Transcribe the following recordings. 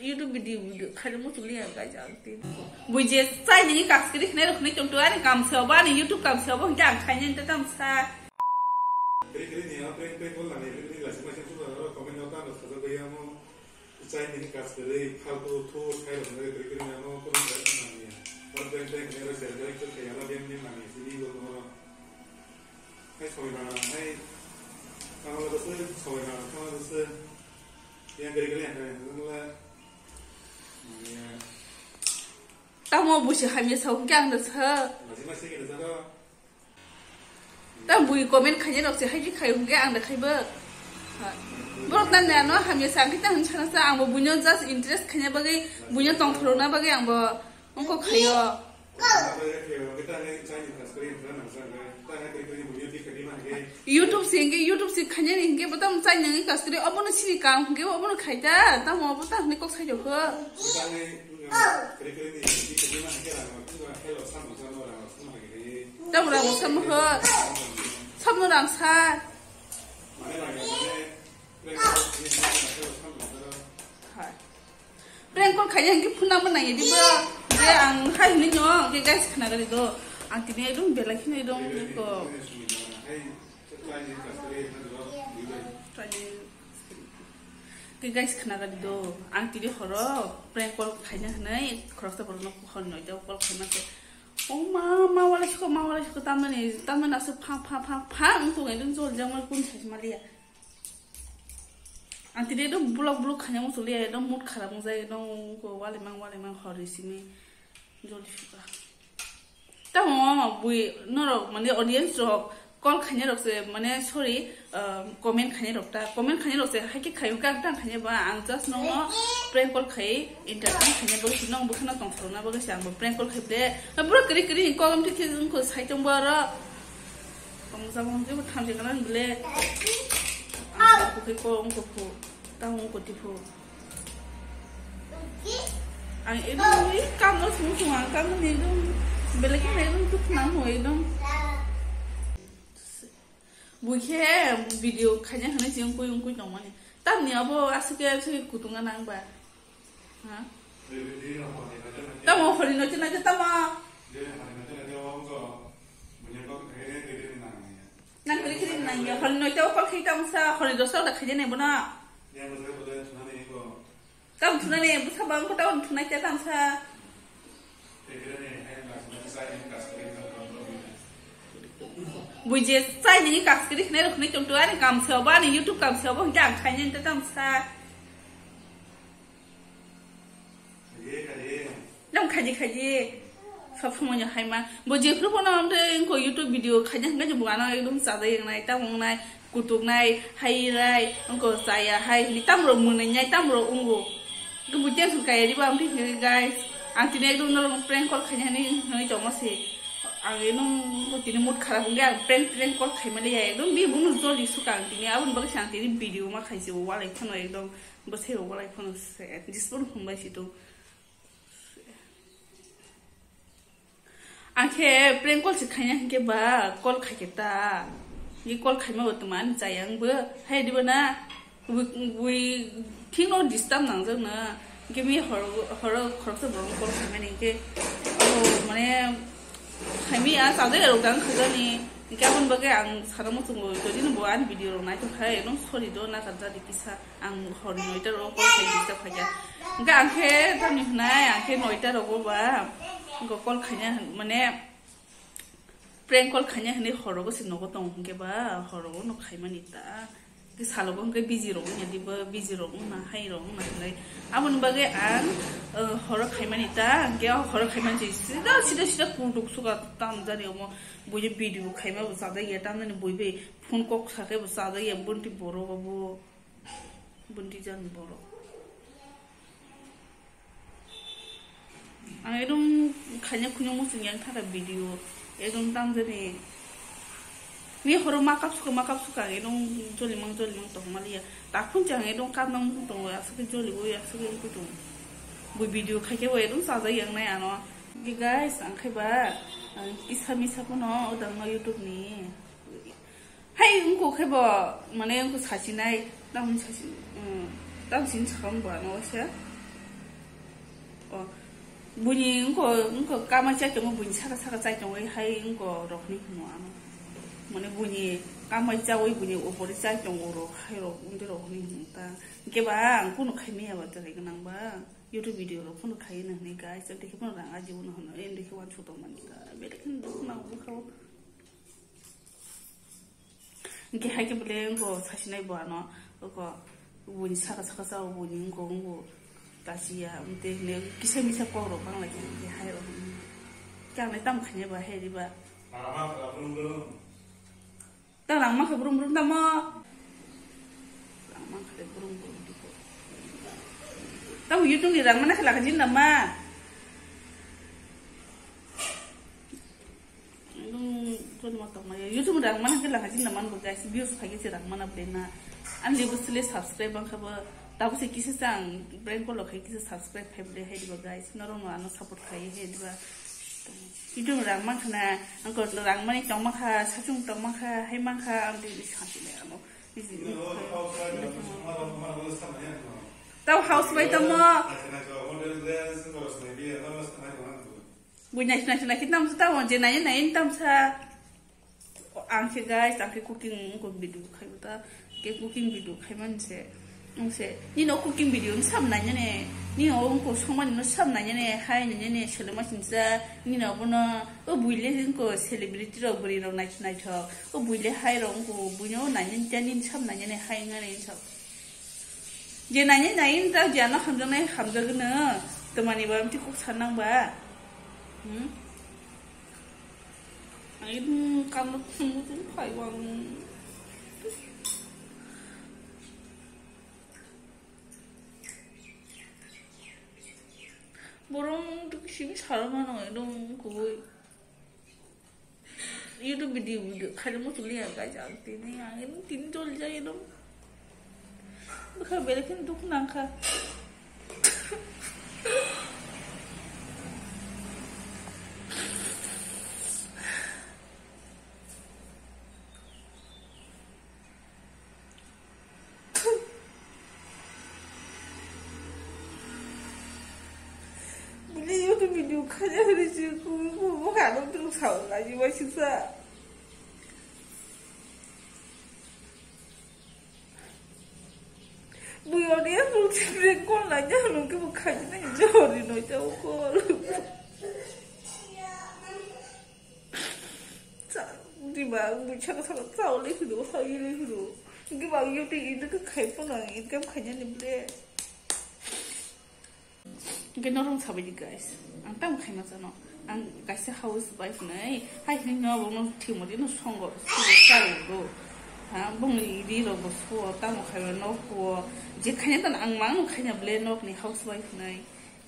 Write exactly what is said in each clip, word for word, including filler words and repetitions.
YouTube video, video khaina muchung liya guys, ang tin. Bui je chai nini kaskiri khnai rok khnai tongto ani kam se obo ani YouTube kam se obo hwnkhe ang khaina ta tam sa. Kiri kiri ni a prank prank call nani kiri kiri laisi maisi chuba aro comment no ta no sajak bai amo. Chai nini kaskiri phaltu thu thai rok kiri kiri ni amo kurang bai nani. Aro prank prank ni aro seri aro chuk kaya aro bem bem nani sini go no. Hai soi na hai. Kamala dosu soi na kamala dosu. Yang kiri kiri yang kiri kiri. Tamo busi hamya sa hwnkhe ang da sa. Laisi maisi kiri sa. Ta bui comment khaina rok se hai khai hwnkhe ang da khaibo. Borok nan ne ano hamya sa ang kita hwn sana sa ang bo buino just interest khaina bagwi buino tongthorna bagwi ang bo ongko khayo. YouTube se hwnkhe YouTube se khaina ni hwnkhe bo tamo chai nangwi kaskri obono sini kam hwnkhe obono khaita tamo obo ta hwnwi kok sai rokho. Tamo rang samo ho. Samo rang sa. Hai. Prank call khaina hwnkhe phone number nangya dibo. Je ang hai hwnwi no, je guys khna gari do. Ang tini ekdom belai kheno ekdom ko. Ke guys khna gari do. Ang tini horo prank call khaina hwnwi khoroksa borokno hor noita call khaima se. O ma, ma wala siko, ma wala siko tamani, tamani aswk phang, phang, phang, phang wng tong ekdom jol jang wng kun sai maliya. Ang tini ekdom bulok bulok khaina muchung liya, ekdom mood kharap wngjak, ekdom ko wale mang, wale mang hor simi jol suka. Tamo bui norok mane audience rok call khainai rok se, mane, sorry, ah, comment khainai rok ta, comment khainai rok se, hai khe khaiyung khe ang tang khainai ba, ang just nongno prank call khai, entertain khainai bagwi se, nong bwkhano tongthorna bagwi se, ang bo prank call khai ble, ah, bro, kri kri ni call amtwi khe wngkho sai tong bo aro, tong jabong jebo thamse kana ble, ang sa bwkhai call wngkho phu, tang wngkho tiphu. Ang ekdom ui kamo sung sung ang kamo ni ekdom belek ni ekdom tuk nang ho ekdom. Bui khe video khaina hwnwi chwng kui wng kui tongmani. Tamni abo aswk khe aswk khe kutung nang ba. Ha? Tamo hori no chena je tamo. Nang kiri kiri nang ya hori no tamo kol khai tamo sa hori dosa da khaje ne bono. Tam thunani bwsa bang ko tam thunai te tam sa. Bui je chai nini kaskiri khnai rok khnai tongto ani kam se obo ani YouTube kam se obo hwnkhe ang khainani ta tam sa. Nang khaji khaji. Sob somoi no hai ma. Bo jephru phano amtwi wngkho YouTube video khaina hwnkhe bo ano ekdom chajak wngnai, tamo wngnai, kutuk nai, hai rai, wngkho chaya hai hwnwi tamrok mwnwi nai tamrok wngo. Khe bo tension kaya diba amtwi hwnwi guys. Ang tini ekdom norok prank call khaina hwnwi hwnwi tongma se. Ang ekdom tini mood kharap wngkhe ang prank prank call khaima liya ekdom bi bono joli suka ang tini aboni bagwi se ang tini video ma khaisi walai phano ekdom. Bwsai rok walai phano se, just phone hwnbai si to. Ang khe prank call se khaina hwnkhe ba call khai khe ta. Ni call khaima bo tuma ani chaya ang bo. Hai diba na? Bui, bui thik no disturb nang jak na. Hwnkhe mi hor, horo khoroksa borok call khaimani hwnkhe. Oh, mane, khaimi a chajak rok dang khajani. Hwnkhe aboni bagwi ang sana muchungo, jodi no bo ani video rok naithok khai, nung sorry do na karjadi kisa. Ang hor noita rogo call khai disturb khaikha. Hwnkhe ang khe tamni hwnai, ang khe noita rogo ba, wngkha call khaina hwn, mane, prank call khaina hwnwi hor rogo se nogo tongo hwnkhe ba, hor rogo no khaimani ta. Khe salogo hwnkhe busy rok wngya diba, busy rok wngna, hai rok wngna hwnwi. Aboni bagwi ang, uh, horo khaimani ta, hwnkhe o horo khaimani se sida, sida, sida kutuk suka tamjani omo. Buini video khaima bo chajak ya, tamjani bui bai phone kok sakhe bo chajak ya, bonti borok obo. Bundi jan borok. Ang ekdom khaina khuina muchung yang thaka video. Ekdom tamjani. Ni horo makap suka, makap suka, ang ekdom jolimang, jolimang tong maliya. Takhun chang ekdom kapna muchung tongo, aswk joli oi, aswk oi tongo. Bo video khaikhe bo ekdom chajak yang nai ano. Guys, ang khe ba, ang kisa misa pono odang no YouTube ni. Hai wngkha khe bo, mane wngkha sasinai, tamoni sasin, um, tamoni sasin sakha wngbo ano waisa. O, buini wngkha, wngkha kamai chai tongo, buini saka saka chai tongo, hai wngkha rokni hwnwi ano. Mane buini kamai chawi, buini opor chai tongo rok, hai rok, wngde rok hwnwi hwnwi ta. Hwnkhe ba ang kunu khai maya ba, chwrai gwnang ba. YouTube video rok phano khai na hwnwi guys, aboni khe phano rang ajibo no hwnwi, aboni khe uansuk tong mani ta. Belai kheno dukhu nango bwkha o. Hwnkhe hai khe belai wngkha sasinai bo ano, oko buini saka saka chao buini wngkha wngkha kachiya, amtwi hwnwi kisa misa kok rok bang lai khe hwnkhe hai rok hwnwi. Khe ang nai tamo khainai ba hai riba. Tamo rang mankha brum brum tamo. Rang mankha de brum brum dikho. Tamo YouTube ni rang mana khe lakha jin nama. Nung kono ma tongma ya. YouTube rang mana khe lakha jin nama bo guys. Views phai khe se rang mana ble na. Ani bo sile subscribe bang kha bo. Tabo se kisa chang prank call khai kisa subscribe phai ble hai diba guys. Norok no ano support khai hai diba. Kitung rang mankha na, angko rang mani tong mankha, sachung tong mankha, hai mankha, ang tini santi le ano. Tau house bai tamo. Bui nai nai nai kitam sa tamo je nai nai tam sa. Ang khe guys, ang khe cooking ko video khai ta. Ke cooking video khai man se. Ang se, ni no cooking video ni sam nai ne. Ni o ko song man no sam nai ne. Hai ne ne sele ma sin sa. Ni no bono o buile ko celebrity rok buri rok nai nai tho. O buile hai rok ko buino nai ne ni sam nai ne hai ngai ne so. Je nai ne nai ta je ano hamjak nai hamjak no. Tamani ba mti kok sanang ba. Hmm? Ang ini kamar tunggu tunggu hai wang. Borong tu simi sarama no dong koi. YouTube video video khaina muchung liya guys, ang tini ang ini tini jol jai dong. Bwkha belai kheno dukhu nangkha. Bini YouTube video khaina hwnwi se kubu kubu kha nw tung sao laji bai sisa. Bui audience rok si prank call laina hwnwi khe bo khaina hwnwi jahor ri noi ta o call. Cha, diba, ang bui saka saka chao le hido, hai le hido. Diba, ang YouTube income khai phano ang income khaina ni ble. Hingke norong sabai di guys. Ang tamo khaima chano. Ang kaisa house wife nai. Hai hini no bongno thimo di no songo. Songo chao do. Ha, bongni ri rok bo suo, tamo khaima no kuo. Je khaina tan ang mang no khaina ble nok ni house wife nai.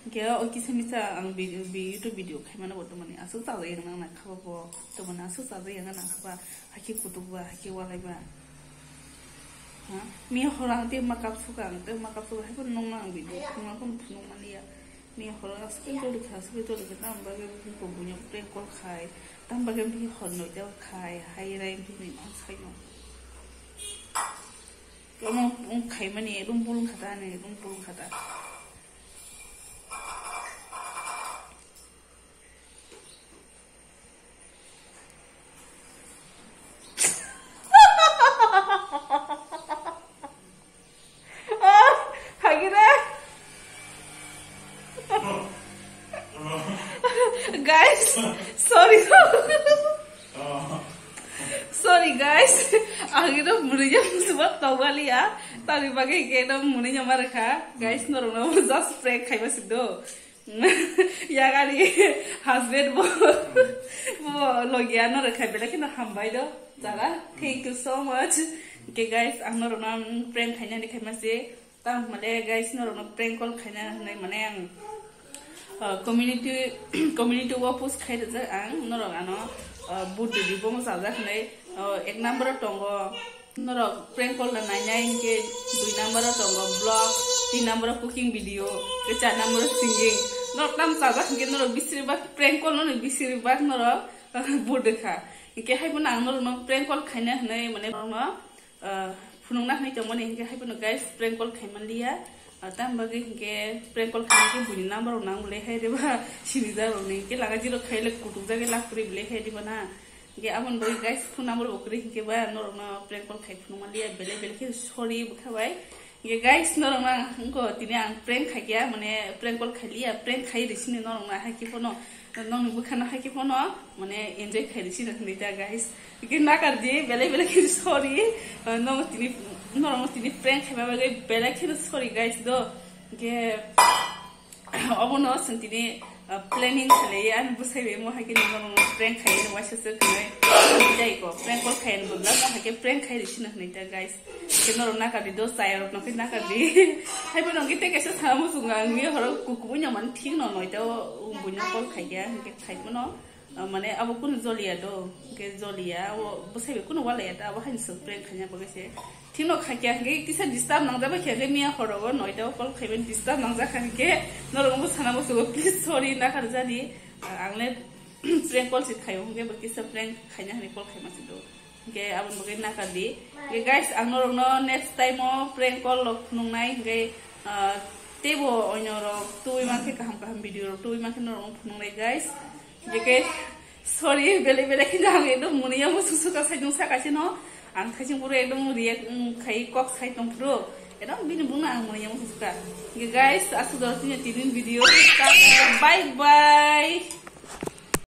Hingke o kisa misa ang bi, bi YouTube video khaimano bo tomani aswk chajak yang nang nang khaba bo, tomani aswk chajak yang nang khaba, hakhe kutuk ba, hakhe walai ba. Ha? Miya horo ang tei makeup suka, ang tei makeup suka, hai phano nung nang video, nung nang phano phunuk mani ya. Miya horo aswk joli kha, aswk joli kha, tamo bagwi bo buino prank call khai, tamo bagwi bo hor noita khai, hai rai bo ni ang sai no. Omo wng khaimani room bulung kha ta, ani room bulung kha ta. Hagire. Guys, sorry. Sorry guys, ang ino mwnwi ya musuba tongmaliya. Tari bagwi ke ino mwnwi ya marakha. Guys, norokno just prank khaiba sik do. Yagani husband bo, bo logia norok khai belai kheno hambai do. Jara, thank you so much. Ke guys, ang norokno prank khainani khaima se. Tamo hwnmale guys, norokno prank call khaina hwnwi mane ang, ah, community, community o post khai rijak ang, norok ano, ah, vote rwdi, bomo chajak hwnwi, ah, ek number o tongo, norok prank call rwna nainai hinkhe dui number o tongo vlog, tin number o cooking video, tei char number o singing. Norok tamo chajak hinkhe norok bisiri bak prank call no bisiri bak norok vote rwkha. Hingke hai bono ang norokno prank call khaina hinui mane norokno, ah, phunukna hinui tongmani hingke hai bono guys prank call khaimanliya. Ah, tamni bagwi hingke prank call khaina khe buini number rok nang bole hai reba sinijak rokni hingke laga jiro khaile kutuk jagwi lakrwi bole hai reba na. Hingke aboni bagwi guys phone number bo kwrwi hingke ba norokno prank call khai phunukmanliya bele bele khe sorry bwkha bai. Ye guys, norok na angko tini ang prank khaikya, mane prank call khailiya, prank khai risini norok na haikhe pono, nongni bwkhano haikhe pono, mane enjoy khai risini hinui ta guys. Ye nakar di, belai belai khe sorry, norok tini, norok tini prank khaiba bagwi belai khe sorry guys do. Ye obono chwng tini, ah, planning khlaiya, ani bwsai bai mo haikhe nino prank khai waisa se khnai. Jai ko, prank call khai bo bla mo haikhe prank khai risini hinui ta guys. Khe norok nakar di do, chayarok no khe nakar di. Hai bono khe tei kaisa sana muchungo ang miya horo kukubui no mani thik no noita o buino call khaikya, hingkhe khaimano, ah, mane abo kunu joliya do, hingkhe joliya, abo bwsai bai kunu walaiya ta, abo haino chwng prank khaina bagwi se. Thik no khaikya, hingkhe kisa disturb nangjak bai khe, hingkhe miya horo o noita o call khaibai disturb nangjak kha, hingkhe norok bo sana muchungo, please sorry nakar jani, ah, ang le prank call se khaio, hingkhe bo kisa prank khaina hinui call khaima se do. Hingke aboni bagwi nakar di. Hingke guys, ang norokno next time o prank call rok phunuknai, hingke, ah, teibo oino rok tubui mankhe kaham kaham video rok tubui mankhe norokno phunuknai guys. Hingke sorry, belai belai kheno ang ekdom mwnwi ya muchung suka saijung saka sino. Ang thaising puro ekdom react, mm, khai kok sai tongphuru. Ekdom bini bungno ang mwnwi ya muchung suka. Hingke guys, aswk doro tini tini video. Bye bye.